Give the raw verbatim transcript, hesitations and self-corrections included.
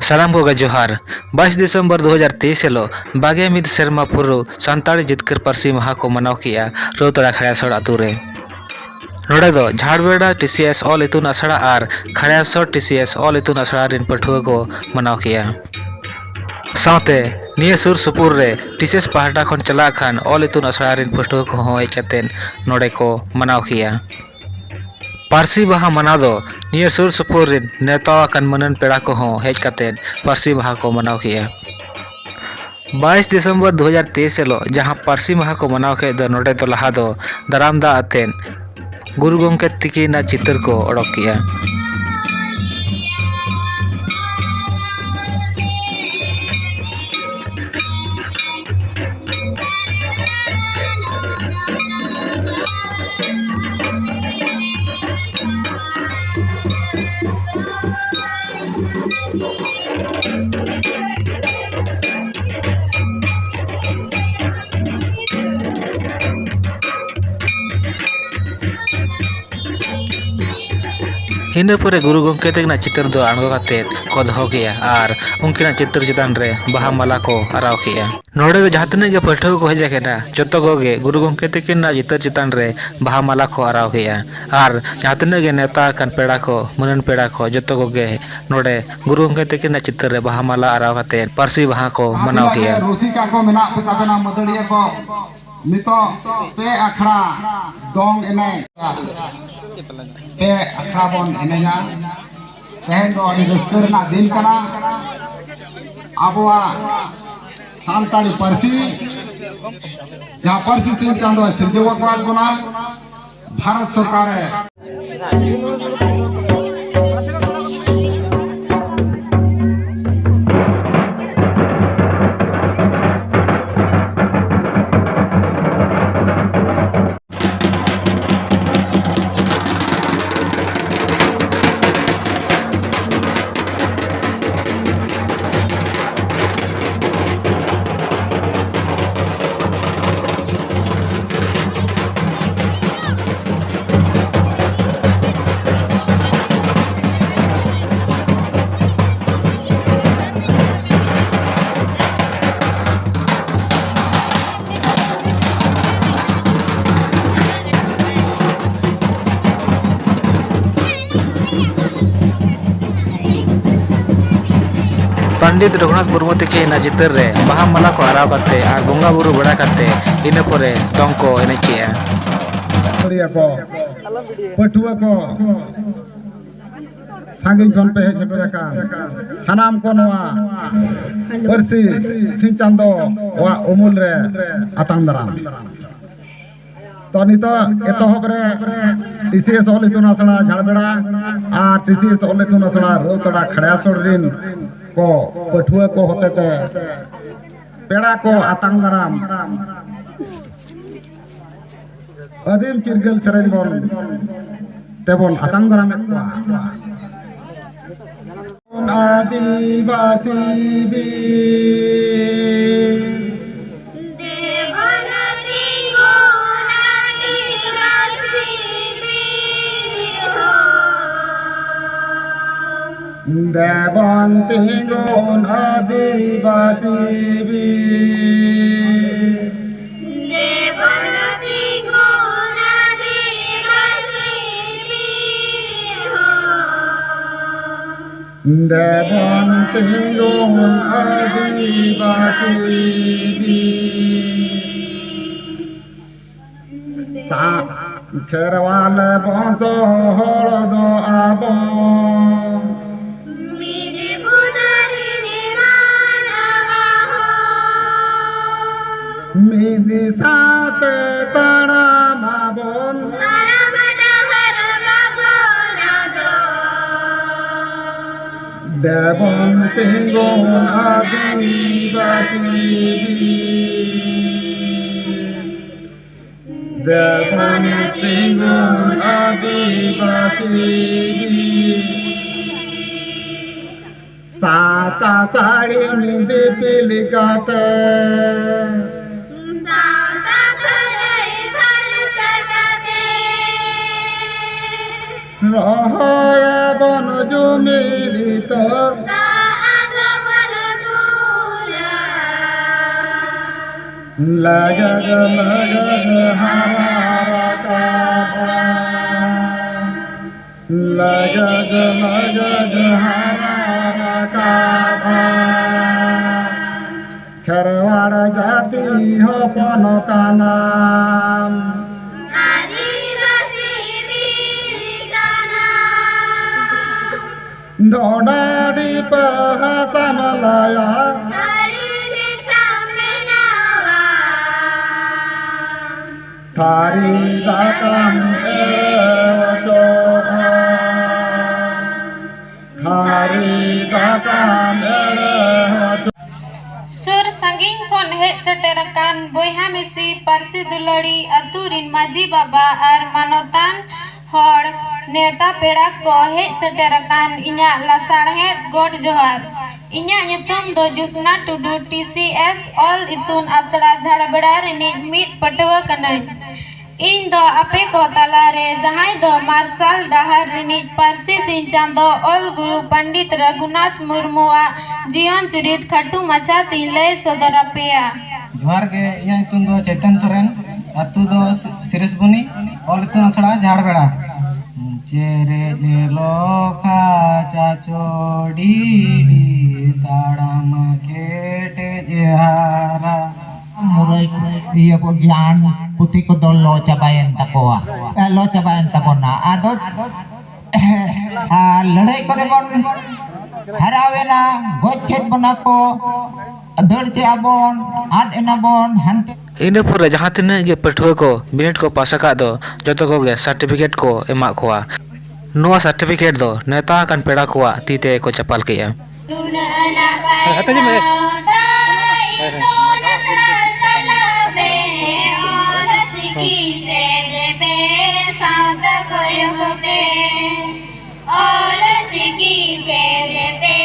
ᱥᱟᱱᱟᱢ ᱠᱚᱜᱮ ᱡᱚᱦᱟᱨ᱾ ᱵᱟᱭᱤᱥ ᱰᱤᱥᱮᱢᱵᱚᱨ ᱫᱩ ᱦᱟᱡᱟᱨ ᱛᱮᱭᱤᱥ ᱦᱤᱞᱳᱜ ᱵᱟᱜᱮ ᱢᱤᱫ ᱥᱮᱨᱢᱟ ᱯᱩᱨᱟᱹᱣ ᱥᱟᱱᱛᱟᱲᱤ ᱡᱤᱛᱠᱟᱹᱨ ᱯᱟᱹᱨᱥᱤ ᱢᱟᱦᱟ ᱠᱚ ᱢᱟᱱᱟᱣ ᱠᱮᱜᱼᱟ ᱨᱟᱹᱣᱛᱟᱲᱟ ᱠᱷᱟᱲᱟᱥᱚᱲ ᱟᱛᱳ ᱨᱮ᱾ ᱱᱚᱰᱮ ᱫᱚ ᱡᱷᱟᱲᱵᱮᱲᱟ ᱴᱤ ᱥᱤ ᱮᱥ ᱚᱞ ᱤᱛᱩᱱ ᱟᱥᱲᱟ ᱟᱨ ᱠᱷᱟᱲᱟᱥᱚᱲ ᱴᱤ ᱥᱤ ᱮᱥ ᱚᱞ ᱤᱛᱩᱱ ᱟᱥᱲᱟ ᱨᱮᱱ ᱯᱟᱹᱴᱷᱩᱣᱟᱹ ᱠᱚ ᱢᱟᱱᱟᱣ ᱠᱮᱜᱼᱟ᱾ ᱥᱟᱶᱛᱮ ᱱᱤᱭᱟᱹ ᱥᱩᱨ ᱥᱩᱯᱩᱨ ᱨᱮ ᱴᱤ ᱥᱤ ᱮᱥ ᱯᱟᱦᱴᱟ ᱠᱷᱚᱱ ᱪᱟᱞᱟᱜ ᱠᱷᱟᱱ ᱚᱞ ᱤᱛᱩᱱ ᱟᱥᱲᱟ ᱨᱮᱱ ᱯᱟᱹᱴᱷᱩᱣᱟᱹ ᱠᱚᱦᱚᱸ ᱦᱮᱡ ᱠᱟᱛᱮ ᱱᱚᱰᱮ ᱠᱚ ᱢᱟᱱᱟᱣ ᱠᱮᱜᱼᱟ᱾ ᱯᱟᱹᱨᱥᱤ ᱢᱟᱦᱟ ᱢᱟᱱᱟᱣ ᱫᱚ ᱱᱤᱭᱟᱹ ᱥᱩᱨ ᱥᱩᱯᱩᱨ ᱨᱮᱱ ᱱᱮᱣᱛᱟ ᱟᱠᱟᱱ ᱢᱟᱹᱱᱟᱱ ᱯᱮᱲᱟ ᱠᱚᱦᱚᱸ ᱦᱮᱡ ᱠᱟᱛᱮ ᱯᱟᱹᱨᱥᱤ ᱢᱟᱦᱟ ᱠᱚ ᱢᱟᱱᱟᱣ ᱠᱮᱜᱼᱟ᱾ ᱵᱟᱭᱤᱥ ᱰᱤᱥᱮᱢᱵᱚᱨ ᱫᱩ ᱦᱟᱡᱟᱨ ᱛᱮᱭᱤᱥ ᱦᱤᱞᱳᱜ ᱡᱟᱦᱟᱸ ᱯᱟᱹᱨᱥᱤ ᱢᱟᱦᱟ ᱠᱚ ᱢᱟᱱᱟᱣ ᱠᱮᱫ ᱫᱚ, ᱱᱚᱰᱮ ᱫᱚ ᱞᱟᱦᱟ ᱫᱚ ᱫᱟᱨᱟᱢ ᱫᱟᱜ ᱟᱛᱮᱫ ᱜᱩᱨᱩ ᱜᱚᱢᱠᱮ ᱛᱤᱠᱤᱱᱟᱜ ᱪᱤᱛᱟᱹᱨ ᱠᱚ ᱚᱰᱚᱠ ᱠᱮᱜᱼᱟ᱾ ᱤᱱᱟᱹ ᱯᱚᱨᱮ ᱜᱩᱨᱩ ᱜᱚᱢᱠᱮ ᱛᱟᱹᱠᱤᱱᱟᱜ ᱪᱤᱛᱟᱹᱨ ᱫᱚ ᱟᱬᱜᱚ ᱠᱟᱛᱮᱫ ᱠᱚ ᱫᱚᱦᱚ ᱠᱮᱜᱼᱟ ᱟᱨ ᱩᱱᱠᱤᱱᱟᱜ ᱪᱤᱛᱟᱹᱨ ᱪᱮᱛᱟᱱ ᱨᱮ ᱵᱟᱦᱟ ᱢᱟᱞᱟ ᱠᱚ ᱟᱨᱟᱣ ᱠᱮᱜᱼᱟ᱾ ᱱᱚᱰᱮ ᱫᱚ ᱡᱟᱦᱟᱸ ᱛᱤᱱᱟᱹᱜ ᱜᱮ ᱯᱟᱹᱴᱷᱩᱣᱟᱹ ᱠᱚ ᱦᱮᱡ ᱟᱠᱟᱱᱟ, ᱡᱚᱛᱚ ᱠᱚᱜᱮ ᱜᱩᱨᱩ ᱜᱚᱢᱠᱮ ᱛᱟᱹᱠᱤᱱᱟᱜ ᱪᱤᱛᱟᱹᱨ ᱪᱮᱛᱟᱱ ᱨᱮ ᱵᱟᱦᱟ ᱢᱟᱞᱟ ᱠᱚ ᱟᱨᱟᱣ ᱠᱮᱜᱼᱟ ᱟᱨ ᱡᱟᱦᱟᱸ ᱛᱤᱱᱟᱹᱜ ᱜᱮ ᱱᱮᱣᱛᱟ ᱟᱠᱟᱱ ᱯᱮᱲᱟ ᱠᱚ, ᱢᱟᱹᱱᱟᱱ ᱯᱮᱲᱟ ᱠᱚ, ᱡᱚᱛᱚ ᱠᱚᱜᱮ ᱱᱚᱰᱮ ᱜᱩᱨᱩ ᱜᱚᱢᱠᱮ ᱛᱟᱹᱠᱤᱱᱟᱜ ᱪᱤᱛᱟᱹᱨ ᱨᱮ ᱵᱟᱦᱟ ᱢᱟᱞᱟ ᱟᱨᱟᱣ ᱠᱟᱛᱮᱫ ᱯᱟᱹᱨᱥᱤ ᱢᱟᱦᱟ ᱠᱚ ᱢᱟᱱᱟᱣ ᱠᱮᱜᱼᱟ᱾ ᱨᱩᱥᱤᱠᱟ ᱠᱚ ᱢᱮᱱᱟᱜ ᱯᱮ ᱛᱟᱵᱮᱱᱟ, ᱢᱟᱹᱫᱟᱹᱲᱤᱭᱟᱹ ᱠᱚ, ᱱᱤᱛᱚᱜ ᱯᱮ ᱟᱠᱷᱲᱟ ᱫᱚᱝ ᱮᱱᱮᱡ, ᱯᱮ ᱟᱠᱷᱲᱟ ᱵᱚᱱ ᱮᱱᱮᱡᱟ᱾ ᱛᱮᱦᱮᱧ ᱫᱚ ᱟᱹᱰᱤ ᱨᱟᱹᱥᱠᱟᱹ ᱨᱮᱱᱟᱜ ᱫᱤᱱ ᱠᱟᱱᱟ᱾ ᱟᱵᱚᱣᱟᱜ ᱥᱟᱱᱛᱟᱲᱤ ᱯᱟᱹᱨᱥᱤ, ᱡᱟᱦᱟᱸ ᱯᱟᱹᱨᱥᱤ ᱥᱤᱧ ᱪᱟᱸᱫᱳᱭ ᱥᱤᱨᱡᱟᱹᱣ ᱟᱠᱟᱫ ᱵᱚᱱᱟ, ᱵᱷᱟᱨᱚᱛ ᱥᱚᱨᱠᱟᱨᱮ ᱯᱚᱱᱰᱤᱛ ᱨᱚᱜᱷᱩᱱᱟᱛᱷ ᱢᱩᱨᱢᱩ ᱛᱤᱠᱤᱱ ᱟᱜ ᱪᱤᱛᱟᱹᱨ ᱨᱮ ᱵᱟᱦᱟ ᱢᱟᱞᱟ ᱠᱚ ᱟᱨᱟᱣ ᱠᱟᱛᱮ ᱟᱨ ᱵᱚᱸᱜᱟ ᱵᱩᱨᱩ ᱵᱟᱲᱟ ᱠᱟᱛᱮ ᱤᱱᱟᱹ ᱯᱚᱨᱮ ᱫᱚᱝ ᱠᱚ ᱮᱱᱮᱡ ᱠᱮᱜᱼᱟ᱾ ᱠᱩᱲᱤᱭᱟ ᱠᱚ, ᱯᱟᱹᱴᱷᱩᱣᱟᱹ ᱠᱚ, ᱥᱟᱺᱜᱤᱧ ᱠᱷᱚᱱ ᱯᱮ ᱦᱮᱡ ᱥᱮᱴᱮᱨ ᱟᱠᱟᱱ ᱥᱟᱱᱟᱢ ᱠᱚ ᱱᱚᱣᱟ ᱯᱟᱹᱨᱥᱤ ᱥᱤᱧ ᱪᱟᱸᱫᱚ ᱣᱟᱜ ᱩᱢᱩᱞ ᱨᱮ ᱟᱛᱟᱝ ᱫᱟᱨᱟᱢ᱾ ᱛᱚ, ᱱᱤᱛᱚᱜ ᱮᱛᱚᱦᱚᱵ ᱨᱮ ᱴᱤ ᱥᱤ ᱮᱥ ᱚᱞ ᱤᱛᱩᱱ ᱟᱥᱲᱟ ᱡᱷᱟᱲᱵᱮᱲᱟ ᱟᱨ ᱴᱤ ᱥᱤ ᱮᱥ ᱚᱞ ᱤᱛᱩᱱ ᱟᱥᱲᱟ ᱨᱟᱹᱣᱛᱟᱲᱟ ᱠᱷᱟᱲᱭᱟᱥᱚᱲ ᱨᱤᱱ ᱠᱚ ᱯᱟᱹᱴᱷᱩᱣᱟᱹ ᱠᱚ ᱦᱚᱛᱮᱛᱮ ᱯᱮᱲᱟ ᱠᱚ ᱟᱛᱟᱝ ᱫᱟᱨᱟᱢ ᱟᱹᱫᱤᱢ ᱪᱤᱨᱜᱟᱹᱞ ᱥᱮᱨᱮᱧ ᱵᱚᱱ ᱛᱮᱵᱚᱱ ᱟᱛᱟᱝ ᱫᱟᱨᱟᱢᱮᱫ ᱠᱚᱣᱟ᱾ ᱟᱹᱫᱤᱵᱟᱹᱥᱤ ᱵᱤᱨ᱾ ᱫᱮᱵᱚᱱ ᱛᱤᱸᱜᱩᱱ ᱟᱹᱫᱤᱵᱟᱹᱥᱤ ᱵᱤᱨ ᱦᱚᱸ᱾ ᱫᱮᱵᱚᱱ ᱛᱤᱸᱜᱩᱱ ᱟᱹᱫᱤᱵᱟᱹᱥᱤ ᱵᱤᱨ᱾ ᱫᱮᱵᱚᱱ ᱛᱤᱸᱜᱩᱱ ᱟᱹᱫᱤᱵᱟᱹᱥᱤ ᱵᱤᱨ ᱦᱚᱸ᱾ ᱫᱮᱵᱚᱱ ᱛᱤᱸᱜᱩᱱ ᱟᱹᱫᱤᱵᱟᱹᱥᱤ ᱵᱤᱨ᱾ ᱥᱟ-, ᱠᱷᱮᱨᱣᱟᱞ ᱵᱚᱝᱥᱚ ᱦᱚᱲ ᱫᱚ ᱟᱵᱚ᱾ ᱢᱤᱫ ᱵᱩᱫᱟᱹ ᱨᱤᱱᱤᱡ ᱢᱟᱱᱣᱟ ᱦᱚᱲ᱾ ᱢᱤᱫ ᱥᱟᱶᱛᱮ ᱛᱟᱲᱟᱢ ᱟᱵᱚᱱ᱾ ᱛᱟᱲᱟᱢ ᱰᱟᱦᱟᱨ ᱵᱟᱵᱚᱱ ᱟᱫᱚᱜ᱾ ᱫᱮᱵᱚᱱ ᱛᱤᱸᱜᱩᱱ ᱟᱹᱫᱤᱵᱟᱹᱥᱤ ᱵᱤᱨ᱾ ᱫᱮᱵᱚᱱ ᱛᱤᱸᱜᱩᱱ ᱟᱹᱫᱤᱵᱟᱹᱥᱤ ᱵᱤᱨ᱾ ᱥᱟᱶᱛᱟ ᱥᱟᱹᱲᱤᱢ ᱫᱤᱯᱤᱞ ᱠᱟᱛᱮ᱾ ᱥᱟᱶᱛᱟ ᱠᱷᱟᱹᱞᱟᱹᱭ ᱯᱷᱟᱨᱪᱟ ᱠᱟᱛᱮ᱾ ᱨᱚᱦᱚᱭᱟᱵᱚᱱ ᱡᱩᱢᱤᱫ ᱤᱛᱟᱹ᱾ ᱫᱟᱜ ᱟᱫᱚ ᱵᱚᱱ ᱫᱩᱞᱟ᱾ ᱞᱟᱜᱟᱜ ᱞᱟᱜᱟᱜ ᱦᱟᱨᱟ ᱨᱟᱠᱟᱵᱟ᱾ ᱞᱟᱜᱟᱜ ᱞᱟᱜᱟᱜ ᱦᱟᱨᱟ ᱨᱟᱠᱟᱵᱟ᱾ ᱠᱟᱱᱟᱢ᱾ ᱟᱹᱫᱤᱵᱟᱹᱥᱤ ᱵᱤᱨ ᱠᱟᱱᱟᱢ᱾ ᱰᱚᱰᱟᱰᱤ ᱯᱟᱦᱟ ᱥᱟᱢᱞᱟᱭᱟ᱾ ᱛᱷᱟᱹᱨᱤ ᱞᱮᱠᱟᱢ ᱵᱮᱱᱟᱣᱟ᱾ ᱛᱷᱟᱹᱨᱤ ᱫᱟᱠᱟᱢ ᱮᱲᱮ ᱦᱚᱪᱚᱜᱼᱟ᱾ ᱛᱷᱟᱹᱨᱤ ᱫᱟᱠᱟᱢ ᱮᱲᱮ ᱦᱚᱪᱚ᱾ ᱥᱩᱨ ᱥᱟᱺᱜᱤᱧ ᱠᱷᱚᱱ ᱦᱮᱡ ᱥᱮᱴᱮᱨ ᱟᱠᱟᱱ ᱵᱚᱭᱦᱟ ᱢᱤᱥᱤ, ᱯᱟᱹᱨᱥᱤ ᱫᱩᱞᱟᱹᱲᱤ, ᱟᱹᱛᱩ ᱨᱤᱱ ᱢᱟᱹᱡᱷᱤ ᱵᱟᱵᱟ ᱟᱨ ᱢᱟᱱᱚᱛᱟᱱ ᱦᱚᱲ, ᱱᱮᱣᱛᱟ ᱯᱮᱲᱟ ᱠᱚ, ᱦᱮᱡ ᱥᱮᱴᱮᱨ ᱟᱠᱟᱱ ᱤᱧᱟᱹᱜ ᱞᱟᱥᱟᱲᱦᱮᱫ ᱜᱚᱰ ᱡᱚᱦᱟᱨ᱾ ᱤᱧᱟᱹᱜ ᱧᱩᱛᱩᱢ ᱫᱚ ᱡᱳᱥᱱᱟ ᱴᱩᱰᱩ, ᱴᱤ ᱥᱤ ᱮᱥ ᱚᱞ ᱤᱛᱩᱱ ᱟᱥᱲᱟ ᱡᱷᱟᱲᱵᱮᱲᱟ ᱨᱤᱱᱤᱡ ᱢᱤᱫ ᱯᱟᱹᱴᱷᱩᱣᱟᱹ ᱠᱟᱹᱱᱟᱹᱧ᱾ ᱤᱧ ᱫᱚ ᱟᱯᱮ ᱠᱚ ᱛᱟᱞᱟ ᱨᱮ ᱡᱟᱦᱟᱸᱭ ᱫᱚ ᱢᱟᱨᱥᱟᱞ ᱰᱟᱦᱟᱨ ᱨᱤᱱᱤᱡ ᱯᱟᱹᱨᱥᱤ ᱥᱤᱧ ᱪᱟᱸᱫᱚ ᱚᱞ ᱜᱩᱨᱩ ᱯᱚᱱᱰᱤᱛ ᱨᱚᱜᱷᱩᱱᱟᱛᱷ ᱢᱩᱨᱢᱩᱣᱟᱜ ᱡᱤᱭᱚᱱ ᱪᱩᱨᱤᱛ ᱠᱷᱟᱹᱴᱩ ᱢᱟᱪᱷᱟ ᱛᱤᱧ ᱞᱟᱹᱭ ᱥᱚᱫᱚᱨ ᱟᱯᱮᱭᱟ᱾ ᱡᱚᱦᱟᱨ ᱜᱮ, ᱤᱧᱟᱹᱜ ᱧᱩᱛᱩᱢ ᱫᱚ ᱪᱮᱛᱚᱱ ᱥᱚᱨᱮᱱ, ᱟᱹᱛᱩ ᱫᱚ ᱥᱤ-, ᱥᱤᱨᱤᱥᱵᱩᱱᱤ, ᱚᱞ ᱤᱛᱩᱱ ᱟᱥᱲᱟ ᱡᱷᱟᱲᱵᱮᱲᱟ᱾ ᱪᱮᱨᱮᱡ ᱞᱚᱠᱷᱟ ᱪᱟᱪᱚ ᱰᱤᱰᱤ ᱛᱟᱲᱟᱢ ᱠᱮᱴᱮᱡ ᱦᱟᱨᱟ᱾ ᱢᱩᱨᱟᱹᱭ ᱤᱭᱟᱹ ᱠᱚ ᱜᱮᱭᱟᱱ ᱯᱩᱛᱷᱤ ᱠᱚᱫᱚ ᱞᱚ ᱪᱟᱵᱟᱭᱮᱱ ᱛᱟᱠᱚᱣᱟ, ᱮ, ᱞᱚ ᱪᱟᱵᱟᱭᱮᱱ ᱛᱟᱵᱚᱱᱟ᱾ ᱟᱫᱚ ᱟᱨ ᱞᱟᱹᱲᱦᱟᱹᱭ ᱠᱚᱨᱮ ᱵᱚᱱ ᱦᱟᱨᱟᱣᱮᱱᱟ, ᱜᱚᱡ ᱠᱮᱫ ᱵᱚᱱᱟ ᱠᱚ, ᱫᱟᱹᱲ ᱠᱮᱜᱼᱟ ᱵᱚᱱ, ᱟᱫ ᱮᱱᱟ ᱵᱚᱱ ᱦᱟᱱᱛᱮ᱾ ᱤᱱᱟᱹ ᱯᱚᱨᱮ ᱡᱟᱦᱟᱸ ᱛᱤᱱᱟᱹᱜ ᱜᱮ ᱯᱟᱹᱴᱷᱩᱣᱟᱹ ᱠᱚ ᱵᱤᱱᱤᱰ ᱠᱚ ᱯᱟᱥ ᱟᱠᱟᱫ ᱫᱚ, ᱡᱚᱛᱚ ᱠᱚᱜᱮ ᱥᱟᱨᱴᱤᱯᱷᱤᱠᱮᱴ ᱠᱚ ᱮᱢᱟᱜ ᱠᱚᱣᱟ᱾ ᱱᱚᱣᱟ ᱥᱟᱨᱴᱤᱯᱷᱤᱠᱮᱴ ᱫᱚ ᱱᱮᱣᱛᱟ ᱟᱠᱟᱱ ᱯᱮᱲᱟ ᱠᱚᱣᱟᱜ ᱛᱤ ᱛᱮ ᱠᱚ ᱪᱟᱯᱟᱞ ᱠᱮᱜᱼᱟ᱾ ᱱᱩᱱᱟᱹᱜ ᱱᱟᱯᱟᱭ ᱦᱮᱸ, ᱦᱮᱸ, ᱦᱮᱸ᱾ ᱥᱟᱶᱛᱟ ᱦᱮᱸ, ᱦᱮᱸ᱾ ᱤᱛᱩᱱ ᱟᱥᱲᱟ ᱪᱟᱞᱟᱣ ᱯᱮ, ᱚᱞ ᱪᱤᱠᱤ ᱪᱮᱫ ᱯᱮ, ᱥᱟᱶᱛᱟ ᱠᱚᱭᱚᱜ ᱯᱮ, ᱚᱞ ᱪᱤᱠᱤ ᱪᱮᱫ ᱯᱮ᱾